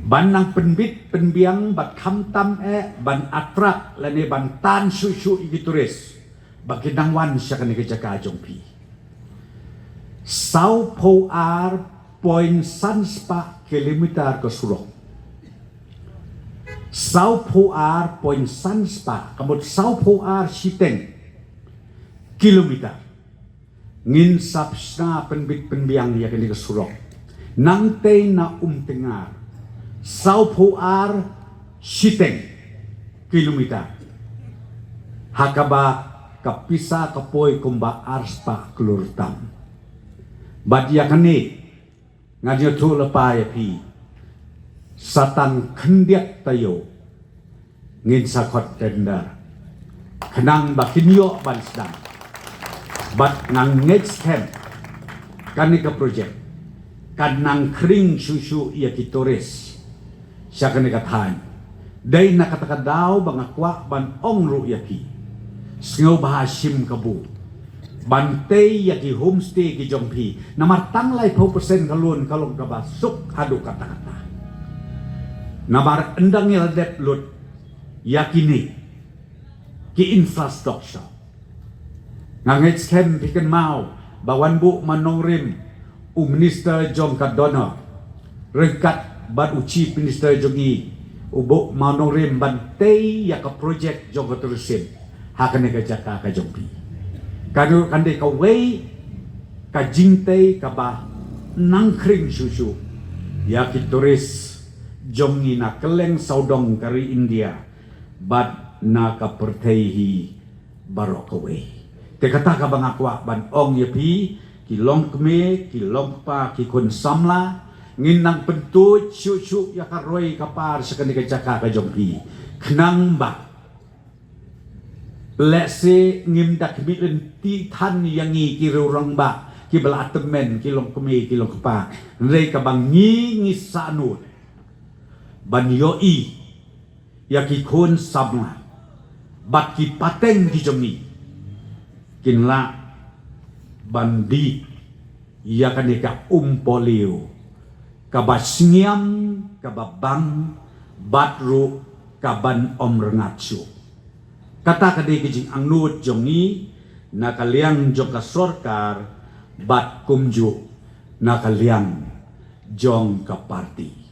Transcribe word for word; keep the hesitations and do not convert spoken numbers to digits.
Ban nang pynbit pynbiang bad khamtam eh ban attract lane ban tan shuh shuh ïa ki tourist ba ki nang wan sha kane ka jaka jong phi. Sawphew ar point san spah kilometer ka surok. Sawphew ar point san spah, ka mut sawphew ar shiteng kilometer. Ngin sa pynbit pynbiang ïa kane ka surok. Nangtei na Umtyngar, sawphew ar shiteng kilometer. Ha kaba ka pisa ka poi kumba ar spah klur tam. Bad ïa kane, ngan ïathuh lypa ïa phi, sa tang khyndiat taïew ngin sa khot tender khnang ba kin ïoh ban sdang. Bad nga ngeit skhem kane ka project kan nang khring shuh shuh ïa ki tourist sha kane ka thaiñ. Dei na kata ka daw ba nga kwah ban ong ruh ïa phi, sngewbha shim kabu ban tei ïa ki homestay ki jong phi. Namar tang laiphew percent ka loan ka long kaba suk haduh katta katta. Namar ynda ngi la dep lut ïa kine ki infrastructure, nga ngeit skhem phi kynmaw ba wan buh ma nongrim u minister jong ka DoNER ryngkat bad u chief minister jong ngi, u buh ma nongrim ban tei ïa ka project jong ka tourism ha kane ka jaka ka jong phi. Kan dei kawei ka jingtei kaba nang khring shuh shuh ïa ki tourist jong ngi na kylleng sawdong ka ri India bad na ka pyrthei hi baroh kawei. Te kata kaba nga kwah ban ong ïa phi, ki longkmie, ki longkpa, ki khun samla, ngin nang pyntuid shuh shuh ïa ka roi ka par sha kane ka jaka ka jong phi khnang ba lehse ngim da khmih lynti than ïa ngi ki rangbah kiba la tymmen, ki longkmie ki longkpa. Hynrei kaba ngi ngi sahnud ban ïohi ïa ki khun samla bad ki pateng ki jong ngi kin lah ban dih ïa kane ka um polio kaba sngiam, kaba bang bad ruh kaban ym rngat shuh. Kata ka dei ka jingangnud jong ngi na ka liang jong ka sorkar bad kumjuh na ka liang jong ka party.